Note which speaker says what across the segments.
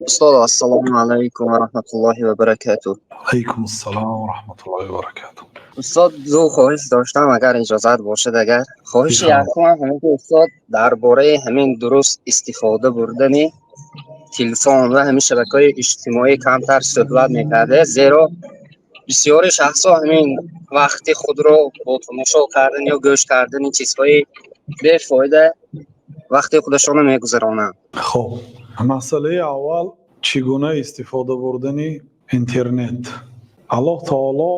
Speaker 1: Устод, ассалому алайкум ва раҳматуллоҳи ва баракатуҳ.
Speaker 2: Алайкум ассалом ва раҳматуллоҳи ва баракатуҳ.
Speaker 1: Устод, ду хоҳиш доштам, агар иҷозат бошад. Агар хоҳиши якум ҳамин ки, устод, дар бораи ҳамин дуруст истифода бурдани телефон ва ҳамин шабакаҳои иҷтимоӣ камтар суҳбат мекардед, зеро бисёри шахсҳо ҳамин вақти худро бо тамошо кардан ё гӯш кардани чизҳои бефоида вақти худашонро мегузаронанд.
Speaker 2: Хуб, масъалаи аввал, чӣ гуна истифода бурдани интернет. Аллоҳ таоло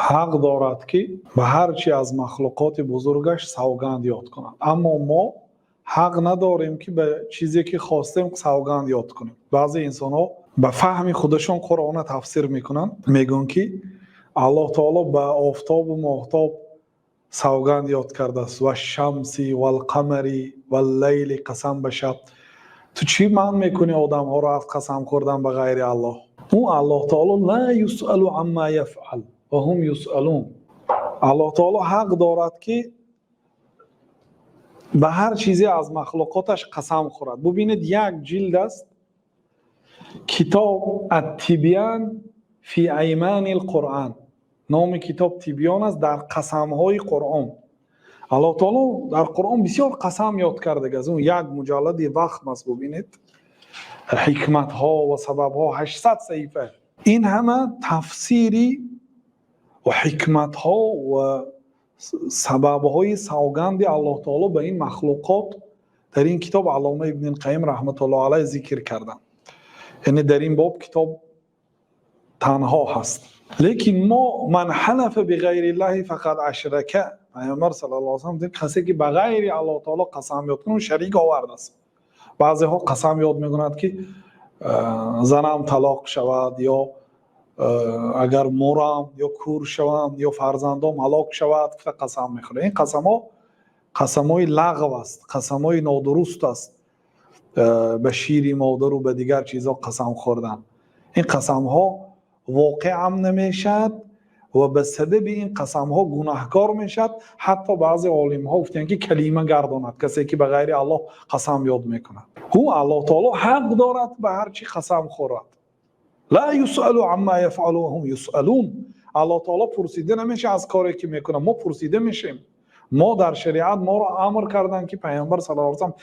Speaker 2: ҳақ дорад, ки ба ҳар чи аз махлуқоти бузургаш савганд ёд кунад, аммо мо ҳақ надорем, ки ба чизе ки хостем савганд ёд кунем. Баъзе инсонҳо ба фаҳми худашон Қуръонро тафсир мекунанд, мегӯянд, ки Аллоҳ таоло ба офтобу моҳтоб савганд ёд кардааст: вашшамси валқамари валлайли, қасам ба шаб. Ту чӣ манъ мекунӣ одамҳоро аз қасам хӯрдан ба ғайри Аллоҳ? Ӯ Аллоҳ таоло ла юсалу амма яфъал ва ҳум юсалун. Аллоҳ таоло ҳақ дорад, ки ба ҳар чизе аз махлуқоташ қасам хӯрад. Бубинед, як ҷилд аст китоб, Аттибян фи аймани лқуръан, номи китоб Тибён аст, дар қасамҳои Қуръон. Аллоҳ таоло дар Қуръон бисёр қасам ёд кардагааст. Он як муҷаллади вахм аст. Бубинед, ҳикматҳо ва сабабҳо, 800 саҳифа. Ин ҳама тафсири ва ҳикматҳо ва сабабҳои савганди Аллоҳ таоло ба ин махлуқот дар ин китоб Аллома Ибни Қайим раҳматуллоҳ алайҳ зикр карданд. Яъне дар ин боб китоб танҳо ҳаст. Лекин мо ман ҳалафа биғайри ллаҳи фақад ашрака. Пайғамбар саллаллоҳу алайҳи васаллам, касе ки ба ғайри Аллоҳ таоло қасам ёд кунад, шарик овардааст. Баъзеҳо қасам ёд мекунанд, ки занам талоқ шавад ё агар мурам ё кур шавам ё фарзандом ҳалок шавад, гуфта қасам мехӯрад. Ин қасамҳо қасамҳои лағв аст, қасамҳои нодуруст аст. Ба шири модару ба дигар чизҳо қасам хӯрдан, ин қасамҳо воқеам намешавад ва ба сабаби ин қасамҳо гунаҳкор мешавад. Ҳатто баъзе олимҳо гуфтанд, ки калима гардонад, касе ки ба ғайри Аллоҳ қасам ёд мекунад. Ӯ Аллоҳ таоло ҳақ дорад ба ҳар чӣ қасам хӯрад. Ла юсалу амма яфъалу ва ҳум юсалун. Аллоҳ таоло пурсида намешавад аз коре ки мекунад, мо пурсида мешавем. Мо дар шариат моро амр карданд, ки Пайғамбар саллаллоҳу алайҳи васаллам: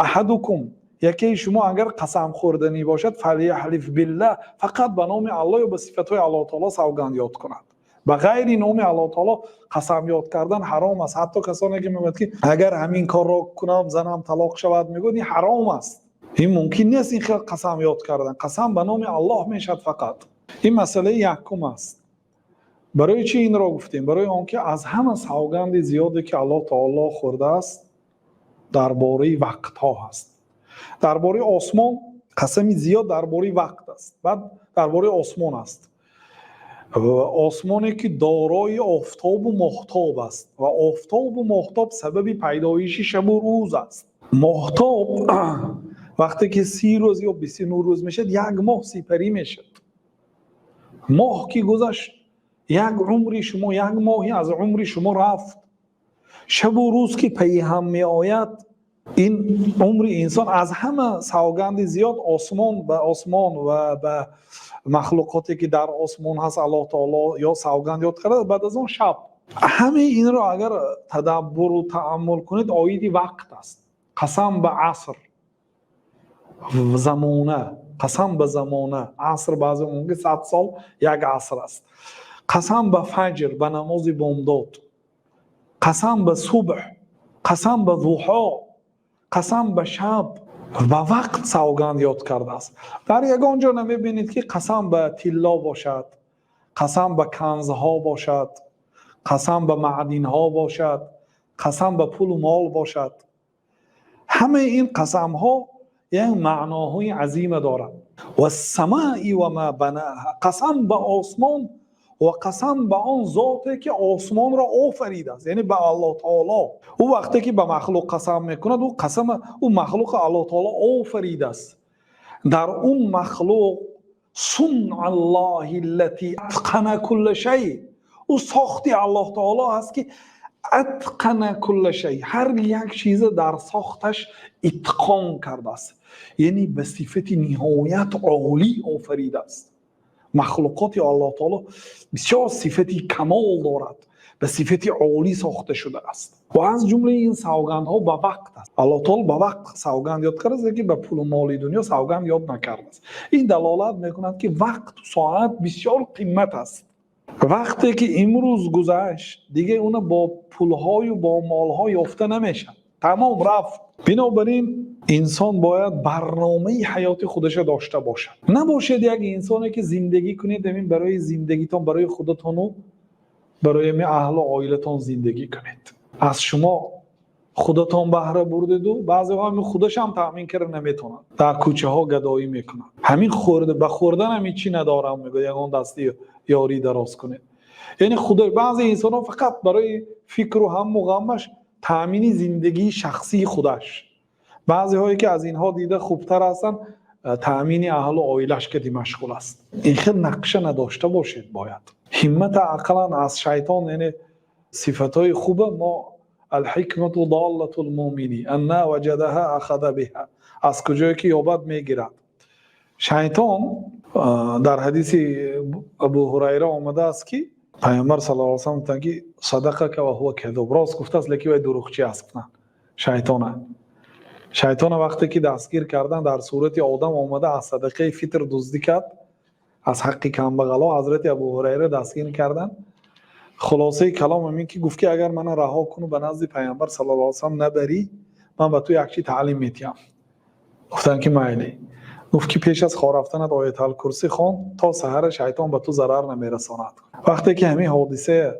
Speaker 2: аҳадукум, якеи шумо агар қасам хӯрданӣ бошад, фалияҳлиф биллаҳ, фақат ба номи Аллоҳ ё ба сифатҳои Аллоҳ таоло савганд ёд кунад. Ба ғайри номи Аллоҳ таоло қасам ёд кардан ҳаром аст. Ҳатто касоне ки мегӯяд, ки агар ҳамин корро кунам, занам талоқ шавад, мегӯяд, ин ҳаром аст, ин мумкин нест ин хел қасам ёд кардан. Қасам ба номи Аллоҳ мешавад фақат. Ин масъалаи якум аст. Барои чӣ инро гуфтем? Барои он ки аз ҳама савганди зиёде ки Аллоҳ таоло хӯрдааст, дар бораи вақтҳо ҳаст. Дар бораи осмон қасами зиёд дар бораи вақт аст, баъд дар бораи осмон аст, осмоне ки дорои офтобу моҳтоб аст ва офтобу моҳтоб сабаби пайдоиши шабу рӯз аст. Моҳтоб вақте ки 30 рӯз ё 29 рӯз мешавад, як моҳ сипарӣ мешавад. Моҳ ки гузашт, як умри шумо, як моҳи аз умри шумо рафт. Шабу рӯз ки пайи ҳам меояд, ин умри инсон. Аз ҳама савганди зиёд осмон, ба осмон ва ба махлуқоте ки дар осмон ҳаст, Аллоҳ таоло ё савганд ёд карда. Баъд аз он шаб. Ҳамаи инро агар тадаббуру тааммул кунед, оиди вақт аст. Қасам ба аср, замона, қасам ба замона. Аср баъзе мумкин 100 сол як аср аст. Қасам ба фаҷр, ба намози бомдод, қасам ба субҳ, қасам ба зуҳо, қасам ба шаб. Ба вақт савганд ёд кардааст. Дар ягон ҷо намебинед, ки қасам ба тилло бошад, қасам ба канзҳо бошад, қасам ба маъдинҳо бошад, қасам ба пулу мол бошад. Ҳамаи ин қасамҳо як маъноҳои азима дорад. Вассамаи ва ма банаҳа, қасам ба осмон ва қасам ба он зоте ки осмонро офаридааст, яъне ба Аллоҳ таоло. Ӯ вақте ки ба махлуқ қасам мекунад, ӯ қасама ӯ махлуқи Аллоҳ таоло офаридааст. Дар он махлуқ сунъаллоҳи аллати атқана кулла шай, ӯ сохти Аллоҳ таоло аст, ки أتقن كل شيء, ҳар як чиза дар сохташ итқон кардааст, яъне ба сифати ниҳоят олӣ офаридааст. Махлуқоти Аллоҳ таоло бисёр сифати камол дорад, ба сифати олӣ сохта шудааст. Ва аз ҷумлаи ин савгандҳо ба вақт аст. Аллоҳ таоло ба вақт савганд ёд кардааст, лекин ба пулу моли дунё савганд ёд накардааст. Ин далолат мекунад, ки вақту соат бисёр қимат аст. Вақте ки имрӯз гузашт, дига уна бо пулҳою бо молҳо ёфта намешавад, тамом, рафт. Бинобар ин инсон бояд барномаи ҳаёти худаша дошта бошад. Набошед як инсоне, ки зиндагӣ кунед ҳамин барои зиндагитон, барои худатону барои ҳамин аҳлу оилатон зиндагӣ кунед. Аз шумо худатон баҳра бурдеду баъзеҳо ҳамин худашам таъмин карда наметавонад, дар кӯчаҳо гадоӣ мекунад. Ҳамин хӯрда ба хӯрдан ҳам ҳечӣ надорам мегӯяд, ягон дасти ёрӣ дароз кунед. Яъне худо баъзе инсонҳо фақат барои фикру ҳамму ғаммаш таъмини зиндагии шахсии худаш, баъзеҳое ки аз инҳо дида хубтар ҳастанд, таъмини аҳлу оилаш кади машғул аст. Ин хел нақша надошта бошед. Бояд ҳиммата ақаллан аз шайтон, яъне сифатҳои хуба мо الحكمة ضالة المؤمن أنى وجدها أخذ بها, аз куҷое ки ёбад, мегирад. Шайтон, дар ҳадиси Абу Ҳурайра омадааст, ки Пайғамбар صلى الله عليه وسلم гуфтанд, ки صدقك وهو كذوب, рост гуфтааст, лекин вай дурӯғчӣ аст, гуфтанд. Шайтона вақте ки дастгир кардан, дар сурати одам омада, аз садақаи фитр дуздӣ кард, аз ҳаққи камбағало. Ҳазрати Абу Ҳурайра дастгир кардан. Хулосаи калом ҳамин ки гуфт, ки агар мана раҳо куну ба назди Пайғамбар صلى الله عليه وسلم набарӣ, ман ба ту як чи таълим медиҳам. Гуфтанд, ки майли. Гуфт, ки пеш аз хоб рафтанат Ояталкурсӣ хон, то саҳара шайтон ба ту зарар намерасонад. Вақте ки ҳамин ҳодиса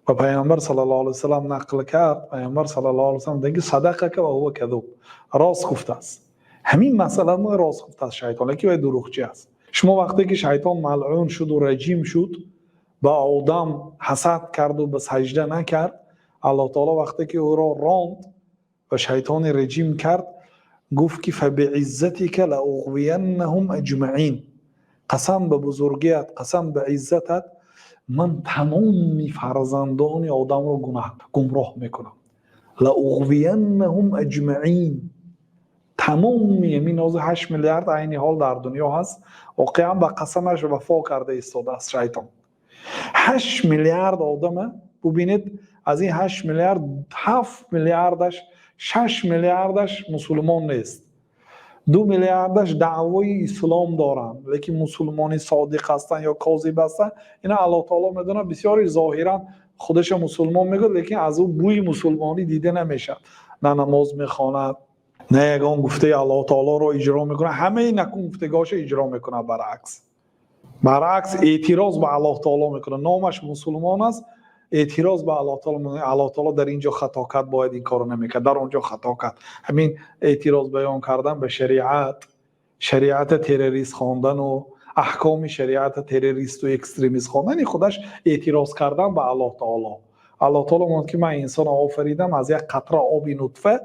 Speaker 2: ба Пайғамбар صلى الله عليه وسلم нақл кард, Пайғамбар صلى الله عليه وسلم гуфтанд, ки صدقك وهو كذوب, рост гуфтааст, ҳамин масъаларо рост гуфтааст шайтон, лекин вай дурӯғчӣ аст. Шумо вақте ки шайтон малъун шуду раҷим шуд, ба одам ҳасад карду ба саҷда накард, Аллоҳ таоло вақте ки ӯро ронд ва шайтони раҷим кард, гуфт, ки فبعزتك لأغوينهم أجمعين, қасам ба бузургият, қасам ба иззатат, ман тамоми фарзандони одамро гумроҳ мекунам. لأغوينهم أجمعين, тамоми ҳамин ҳозир 8 миллиард айни ҳол дар дунё ҳаст. Воқеан ба қасамаш вафо карда истодааст шайтон. 8 миллиард одама бубинед, аз ин 8 миллиард 7 миллиардаш, 6 миллиардаш мусулмон нест, 2 миллиардаш даъвои ислом доранд, лекин мусулмони содиқ ҳастанд ё козиб ҳастанд, ина Аллоҳ таоло медонад. Бисёре зоҳиран худаша мусулмон мегӯяд, лекин аз ӯ бӯи мусулмонӣ дида намешавад. На намоз мехонад, на ягон гуфтаи Аллоҳ таолоро иҷро мекунад. Ҳамаи накун гуфтагоша иҷро мекунад, баръакс эътироз ба Аллоҳ таоло мекунад. Номаш мусулмон аст, эътироз ба Аллоҳ таоло. Аллоҳ таоло дар ин ҷо хато кард, бояд ин корро намекард, дар он ҷо хато кард. Ҳамин эътироз баён кардан ба шариат, шариата террорист хондану аҳкоми шариата террористу экстремист хондан, ин худаш эътироз кардан ба Аллоҳ таоло. Аллоҳ таоло мегӯяд, ки ман инсонро офаридам аз як қатра оби нутфа,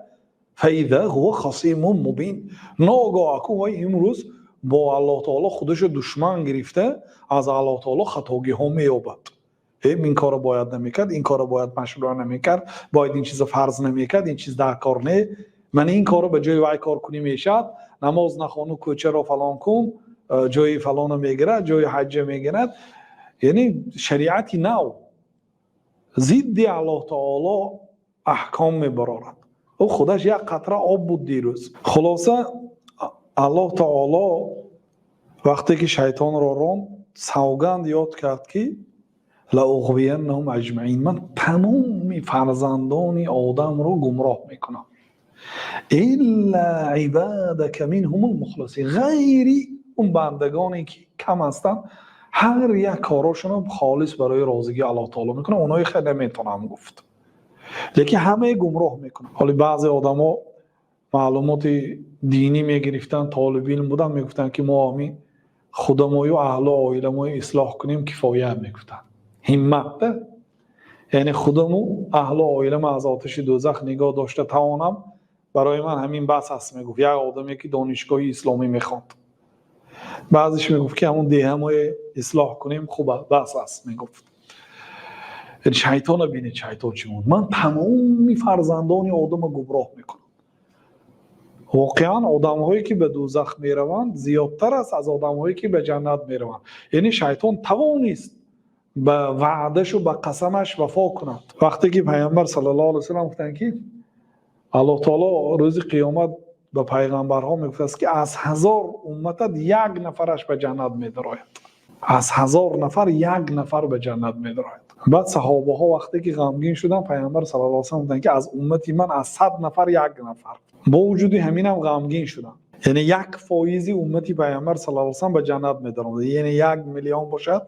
Speaker 2: فإذا هو خصيم مبين. Ногоҳ аку вай имрӯз бо Аллоҳ таоло худашо душман гирифта, аз Аллоҳ таоло хатогиҳо меёбад. Ин корро бояд намекард, ин корро бояд машрӯъ намекард, бояд ин чизо фарз намекард, ин чиз дар кор не, ман ин корро ба ҷои вай кор кунӣ мешавад, намоз нахону кӯчаро фалон кун, ҷои фалоно мегирад, ҷои ҳаҷҷа мегирад. Яъне шариати нав зидди Аллоҳ таоло аҳком мебарорад. Ӯ худаш як қатра об буд дирӯз. Хулоса, Аллоҳ таоло вақте ки шайтонро ронд, савганд ёд кард, ки لأغوينهم أجمعين, ман тамоми фарзандони одамро гумроҳ мекунам, إلا عبادك منهم المخلصين, ғайри он бандагоне ки кам ҳастанд, ҳар як корошонро холис барои розигии Аллоҳ таоло мекунам, оное хел наметавонам гуфт, лекин ҳамаи гумроҳ мекунам. Ҳоли баъзе одамо маълумоти динӣ мегирифтанд, толиби илм буданд, мегуфтанд, ки мо ҳамин худамою аҳлу оиламою ислоҳ кунем, кифоя, мегуфтанд. Ҳимматда, яъне худаму аҳлу оилама аз оташи дӯзах нигоҳ дошта тавонам, барои ман ҳамин бас аст, мегуфт як одаме, ки донишгоҳи исломӣ мехонд. Баъзеш мегуфт, ки ҳамун деҳамое ислоҳ кунем, хуб, бас аст, мегуфт. Шайтона бинед, шайтон чӣ мегӯяд: ман тамоми фарзандони одама гумроҳ мекунам. Воқеан, одамҳое ки ба дӯзах мераванд, зиёдтар аст аз одамҳое ки ба ҷаннат мераванд. Яъне шайтон тавонист ба ваъдашу ба қасамаш вафо кунад. Вақте ки Пайғамбар саллаллоҳу алайҳи васаллам гуфтанд, ки Аллоҳ таоло рӯзи қиёмат ба пайғамбарҳо мегуфтааст, ки аз 1000 умматат як нафараш ба ҷаннат медарояд, аз 1000 нафар як нафар ба ҷаннат медарояд. Баъд саҳобаҳо вақте ки ғамгин шуданд, Пайғамбар саллаллоҳу алайҳи васаллам гуфтанд, ки аз уммати ман аз 100 нафар як нафар. Бо вуҷуди ҳаминам ғамгин шуданд. Яъне 1% уммати Пайғамбар саллаллоҳу алайҳи васаллам ба ҷаннат медаромад. Яъне 1 миллион бошад,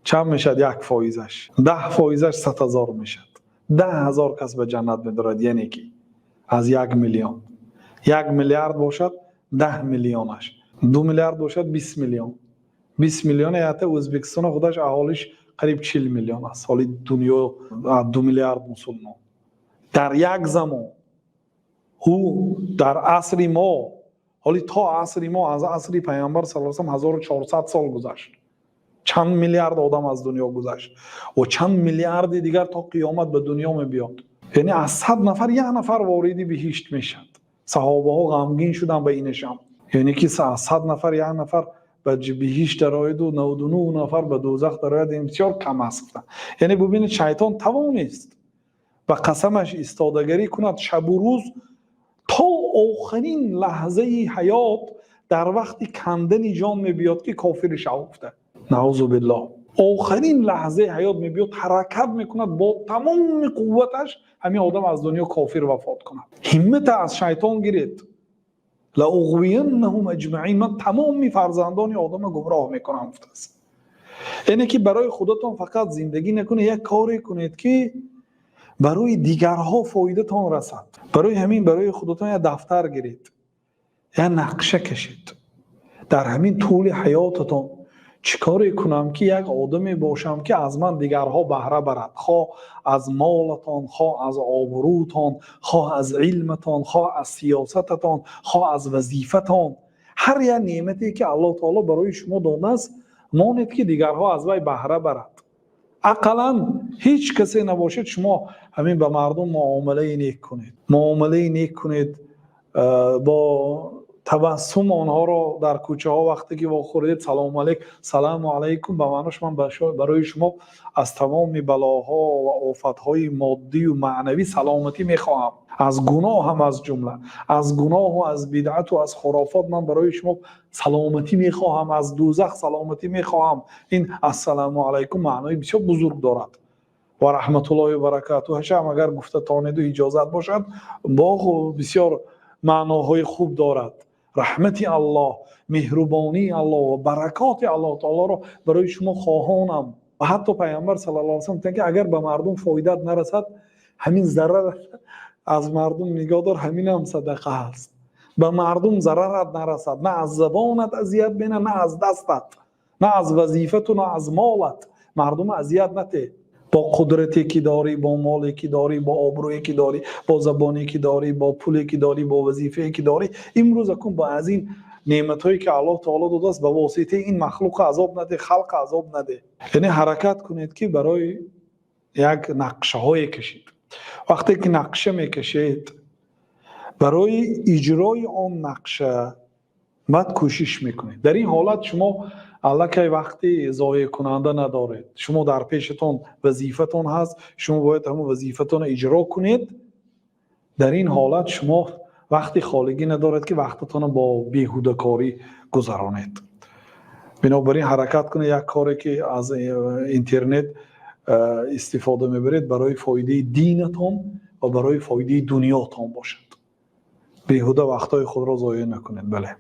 Speaker 2: чанд мешавад 1%-аш? 10%-аш 100 000 мешавад. 10 000 кас ба ҷаннат медарояд. Яъне ки аз 1 миллион, 1 миллиард бошад, 10 миллионаш, 2 миллиард бошад, 20 миллион. 20 миллион ята Ӯзбекистона худаш аҳолиш қариб 40 миллион аст. Ҳоли дунё 2 миллиард мусулмон дар як замон, ӯ дар асри мо, ҳоли то асри мо, аз асри Пайғамбар саллаллоҳу алайҳи васаллам 1400 сол гузашт. Чанд миллиард одам аз дунё гузашт ва чанд миллиарди дигар то қиёмат ба дунё мебиёд. Яъне аз 100 нафар як нафар вориди биҳишт мешавад. Саҳобаҳо ғамгин шуданд ба инашам, яъне ки аз 100 нафар як нафар ба биҳишт дарояду 99 нафар ба дӯзах дарояд, ин бисёр кам аст, гуфтанд. Яъне бубинед, шайтон тавонист ба қасамаш истодагарӣ кунад шабу рӯз то охирин лаҳзаи ҳаёт. Дар вақти кандани ҷон мебиёд, ки кофири шав гуфта, наъузу биллоҳ. Охирин лаҳзаи ҳаёт мебиёд, ҳаракат мекунад бо тамоми қувваташ, ҳамин одам аз дунё кофир вафот кунад. Ҳиммата аз шайтон гиред. لأغوينهم أجمعين, ман тамоми фарзандони одама гумроҳ мекунам, гуфтааст. Яъне ки барои худатон фақат зиндагӣ накунед, як коре кунед, ки барои дигарҳо фоидатон расад. Барои ҳамин барои худатон як дафтар гиред, як нақша кашед: дар ҳамин тӯли ҳаётатон чӣ коре кунам, ки як одаме бошам, ки аз ман дигарҳо баҳра барад, хоҳ аз молатон, хоҳ аз обрӯтон, хоҳ аз илматон, хоҳ аз сиёсататон, хоҳ аз вазифатон. Ҳар як неъмате ки Аллоҳ таоло барои шумо додааст, монед, ки дигарҳо аз вай баҳра барад. Ақаллан ҳеҷ касе набошад, шумо ҳамин ба мардум муомилаи нек кунед, муомилаи нек кунед, бо табассум онҳоро дар кӯчаҳо вақте ки вохӯрдед, салому алейк, саламу алайкум, ба маънош ман барои шумо аз тамоми балоҳо ва офатҳои моддию маънавӣ саломатӣ мехоҳам, аз гуноҳ ҳам, аз ҷумла аз гуноҳу аз бидъату аз хурофот ман барои шумо саломатӣ мехоҳам, аз дӯзах саломатӣ мехоҳам. Ин ассалому алайкум маънои бисёр бузург дорад. Ва раҳматуллоҳи баракатуҳашам агар гуфта тонеду иҷозат бошад, боғ бисёр маъноҳои хуб дорад. Раҳмати Аллоҳ, меҳрубонии Аллоҳ ва баракоти Аллоҳ таолоро барои шумо хоҳонам. Ва ҳатто Пайғамбар саллаллоҳу алайҳи васаллам гуфтанд, ки агар ба мардум фоидат нарасад, ҳамин зарар аз мардум нигоҳ дор, ҳаминам садақа аст. Ба мардум зарарат нарасад, на аз забонат азият бина, на аз дастат, на аз вазифату, на аз молат мардума азият натеҳ. Бо қудрате ки дорӣ, бо моле ки дорӣ, бо обрӯе ки дорӣ, бо забоне ки дорӣ, бо пуле ки дорӣ, бо вазифае ки дорӣ, имрӯз акун ба аз ин неъматҳое ки Аллоҳ таоло додааст, ба воситаи ин махлуқа азоб надеҳ, халқа азоб надеҳ. Яъне ҳаракат кунед, ки барои як нақшаҳое кашид. Вақте ки нақша мекашед, барои иҷрои он нақша баъд кӯшиш мекунед. Дар ин ҳолат шумо аллакай вақти зоеъкунанда надоред. Шумо дар пешатон вазифатон ҳаст, шумо бояд ҳамон вазифатонро иҷро кунед. Дар ин ҳолат шумо вақти холигӣ надоред, ки вақтатонро бо беҳудакорӣ гузаронед. Бинобар ин ҳаракат кунед, як коре ки аз интернет истифода мебаред, барои фоидаи динатон ва барои фоидаи дунётон бошад. Беҳуда вақтҳои худро зоеъ накунед. Бале.